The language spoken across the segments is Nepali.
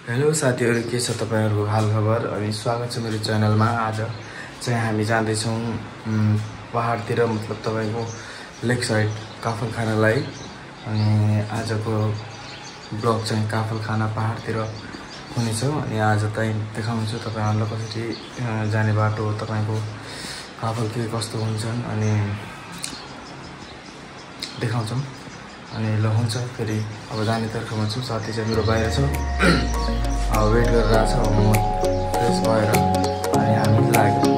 हेलो साथीहरु, के छ तपाईहरुको हालखबर? अनि स्वागत छ मेरो च्यानलमा। आज चाहिँ हामी जाँदैछौँ पहाडतिर, मतलब तपाईको लेक साइड काफल खानालाई। अनि आजको ब्लग चाहिँ काफल खाना पहाडतिर हुनेछ। अनि आज चाहिँ देखाउँछु तपाईहरुलाई कसरी जाने बाटो, तपाईको काफल के कस्तो हुन्छन् अनि देखाउँछौँ। अनि ल हुन्छ, फेरि अब जाने तर्खमा छु। साथी चाहिँ मेरो बाहिर छ, वेट गरिरहेछ। अब म फ्रेस भएर अनि हामी लाग्यो।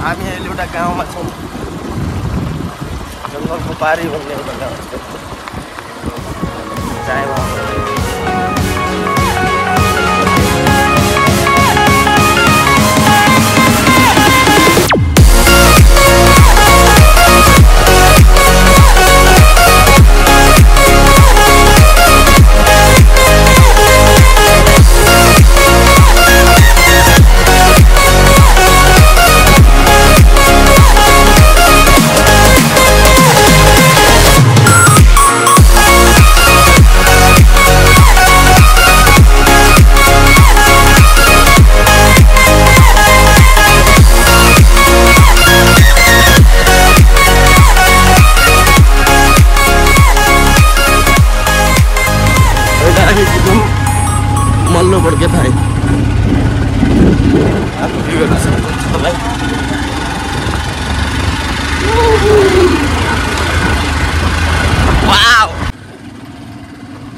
हामी अहिले एउटा गाउँमा छौँ, जङ्गलको पारी भन्ने एउटा गाउँ छ। मल्लो पड्के थाहा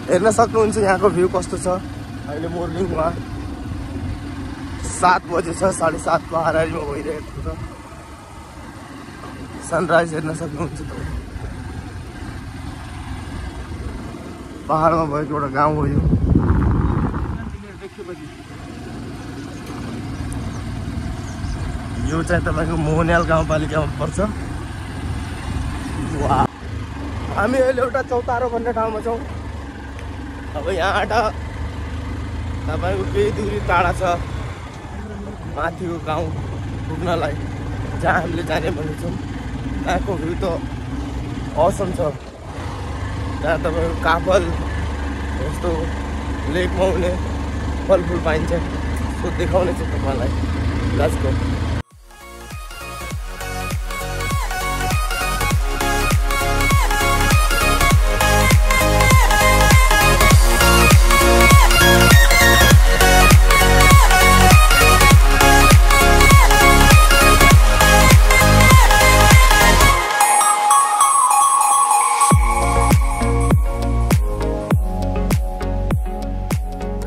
हेर्न सक्नुहुन्छ यहाँको भ्यू कस्तो छ। अहिले मोर्निङमा 7 बजे छ, 7:30 को हारारीमा भइरहेको छ। सनराइज हेर्न सक्नुहुन्छ। पहाडमा भएको एउटा गाउँ हो यो। यो चाहिँ तपाईको मोहन्याल गाउँपालिकामा पर्छ। हामी अहिले एउटा चौतारो भन्ने ठाउँमा छौँ। अब यहाँबाट तपाईको केही दूरी टाढा छ माथिको गाउँ पुग्नलाई, जहाँ हामीले जाने भनेछौँ। त्यहाँको भ्यू त असम छ, जहाँ तपाईको काफल यस्तो लेकमा हुने फलफुल पाइन्छ। सो देखाउने छु तपाईँलाई। Let's go.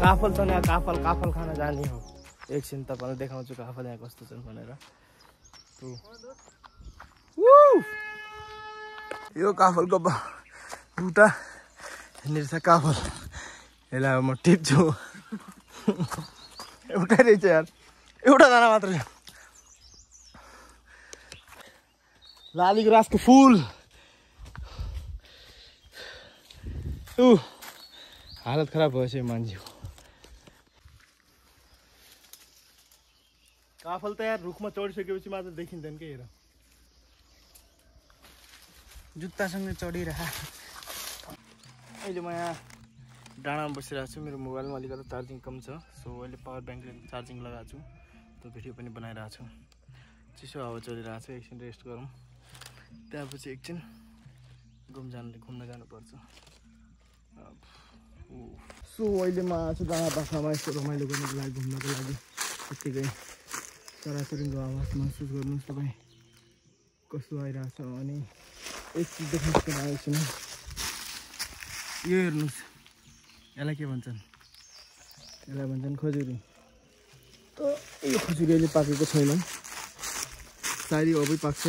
काफल छ यहाँ, काफल खाना जाने हो। एकछिन तपाईँलाई देखाउँछु काफल यहाँ कस्तो छ भनेर। यो काफलको बुटा यहाँनिर छ काफल। यसलाई अब म टिप्छु। एउटै रहेछ यार, एउटा दाना मात्रै। लाली गुराँसको फुल। हालत खराब भएछ यो मान्छेको। काफल त यार रुखमा चढिसकेपछि मात्र देखिँदैन के। हेर, जुत्तासँग चढिरह। अहिले म यहाँ डाँडामा बसिरहेको छु। मेरो मोबाइलमा अलिकति चार्जिङ कम छ, सो अहिले पावर ब्याङ्कले चार्जिङ लगाएको छु। त्यो भिडियो पनि बनाइरहेको छु। चिसो हावा चलिरहेको छ। एकछिन रेस्ट गरौँ, त्यहाँपछि एकछिन घुम्न जानुपर्छ। सो अहिले म आएको छु डाँडा पाखामा यस्तो रमाइलो गर्नुको लागि, घुम्नको लागि। यत्तिकै चराचुरुङ्गीको आवाज महसुस गर्नुहोस् तपाईँ कस्तो आइरहेको छ। अनि एक चिज देख्नुहोस् त आएछु। यो हेर्नुहोस्, यसलाई के भन्छन्? यसलाई भन्छन् खजुरी। त यो खजुरी अहिले पाकेको छैन, सायद यो अबै पाक्छ।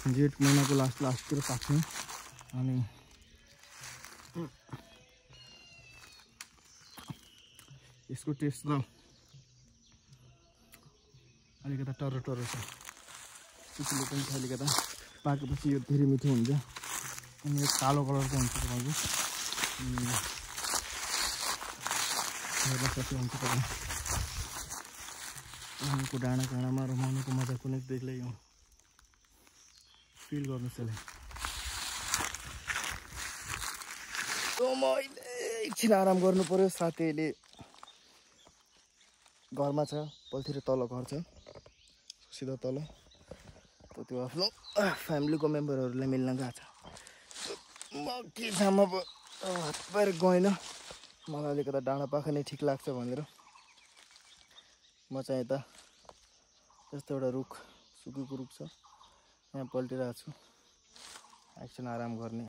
जेठ महिनाको लास्टतिर पाक्छ। अनि यसको टेस्ट त अलिकता टर्रो टर्रो छ त्यसले पनि अलिकता पाकेपछि यो धेरै मिठो हुन्छ अनि यो कालो कलरको हुन्छ तपाईँको हेर्न सक्नुहुन्छ तपाईँ आमको डाँडा काँडामा रमाउनुको मजा कुनै बेग्लै हो फिल गर्नुहोस् यसलाई मैले एकछिन आराम गर्नु पर्यो साथीले घरमा छ पल्तिर तल घर छ सिधा तल त्यो आफ्नो फ्यामिलीको मेम्बरहरूलाई मिल्न गएको छ म के थाहा म हात पाएर गएन मलाई अलिकता डाँडा पाखा नै ठिक लाग्छ भनेर म चाहिँ यता यस्तो एउटा रुख सुकेको रुख छ यहाँ पल्टिरहेको छु एकछिन आराम गर्ने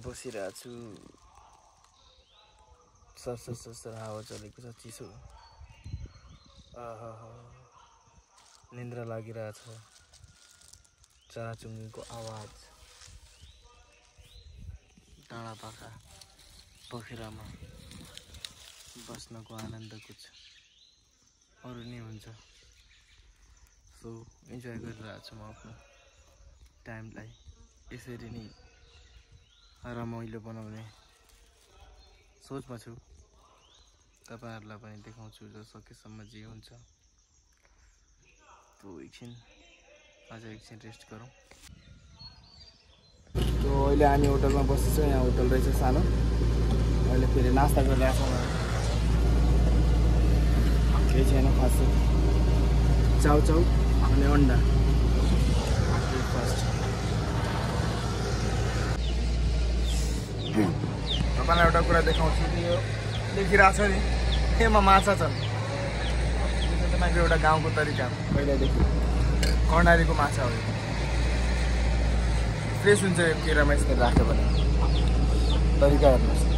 बसिरहेको छु सरसर हावा चलेको छ चिसो निन्द्रा लागिरहेछ चराचुरुङ्गीको आवाज डाँडा पाखा पोखरामा बस्नको आनन्द कुछ अरू नै हुन्छ सो इन्जोय गरिरहेको छु म आफ्नो टाइमलाई यसरी नै रमाइलो बनाउने सोचमा छु तपाईहरुलाई पनि देखाउँछु जो सकेसम्म जे हुन्छ तो एकछिन अझ एकछिन रेस्ट गरौँ तो अहिले हामी होटलमा बसेछौँ यहाँ होटल रहेछ सानो अहिले फेरि नास्ता गरिरहेछौँ केही छैन खासै चाउचाउ अनि अन्डा ब्रेकफास्ट तपाईलाई एउटा कुरा देखाउँछु कि यो देखिरहेछ नि यसमा माछा छन् तपाईँको एउटा गाउँको तरिका पहिलादेखि कर्णालीको माछा हो फ्रेस हुन्छ यो केरामा यसरी राख्यो भने तरिका हेर्नुहोस्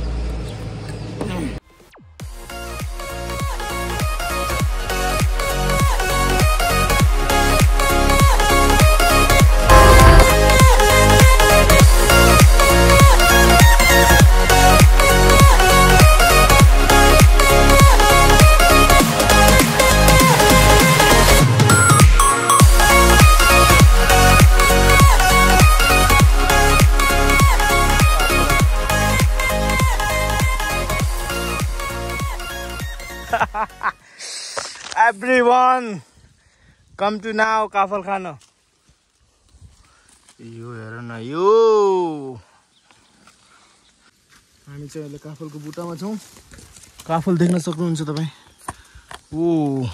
Everyone, come to now काफल खान यो हेर न यो हामी चाहिँ अहिले काफलको बुट्टामा छौँ काफल देख्न सक्नुहुन्छ तपाईँ ओ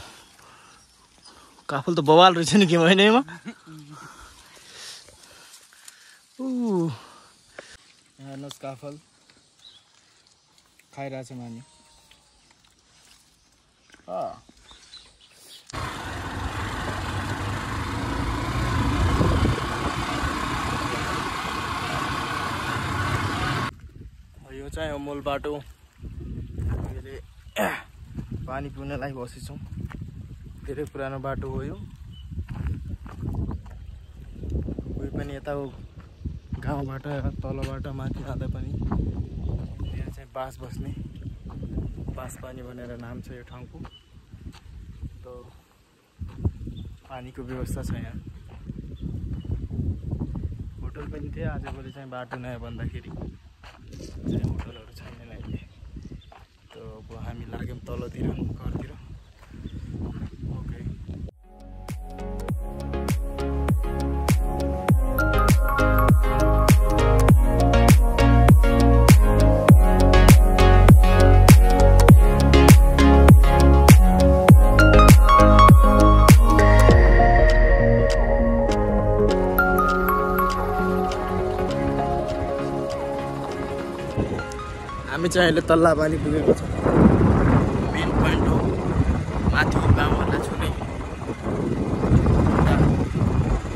काफल त बवाल रहेछ नि के भएन यसमा हेर्नुहोस् काफल खाइरहेछौँ हामी यो चाहिँ मूल बाटो हामीले पानी पिउनलाई बसेछौँ धेरै पुरानो बाटो हो यो कोही पनि यता गाउँबाट तलबाट माथि आउँदा पनि यहाँ चाहिँ बास बस्ने बास पानी भनेर नाम छ यो ठाउँको तो पानीको व्यवस्था छ यहाँ होटल पनि थियो आजभोलि चाहिँ बाटो नयाँ भन्दाखेरि होटलहरू छैनन् अहिले त अब हामी लाग्यौँ तलतिर घरतिर ओके हामी चाहिँ अहिले तल्ला बाली पुगेको छ मेन पोइन्ट हो माथि बाहुनलाई छुने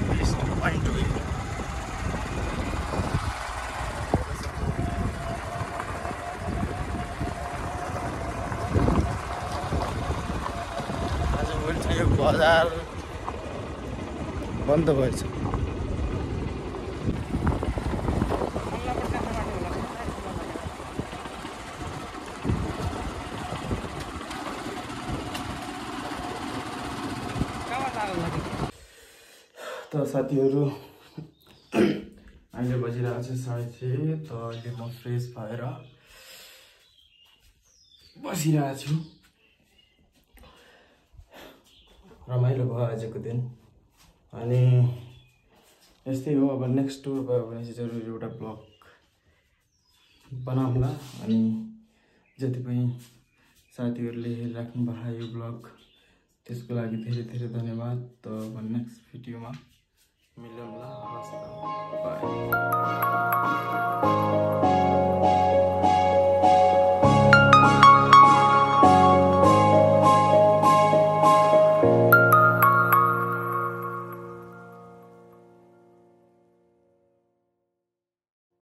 बेस्ट पोइन्ट हो बजार बन्द भएछ। त साथीहरू अहिले बजिरहेको छ 6:30। त अहिले म फ्रेस भएर बसिरहेको छु। रमाइलो भयो आजको दिन। अनि यस्तै हो, अब नेक्स्ट टुर भयो भने चाहिँ जरुर एउटा ब्लग बनाउँला। अनि जति पनि साथीहरूले हेरिराख्नु भयो यो ब्लग, त्यसको लागि धेरै धेरै धन्यवाद। त अब नेक्स्ट भिडियोमा मिलौँला। हवस् त।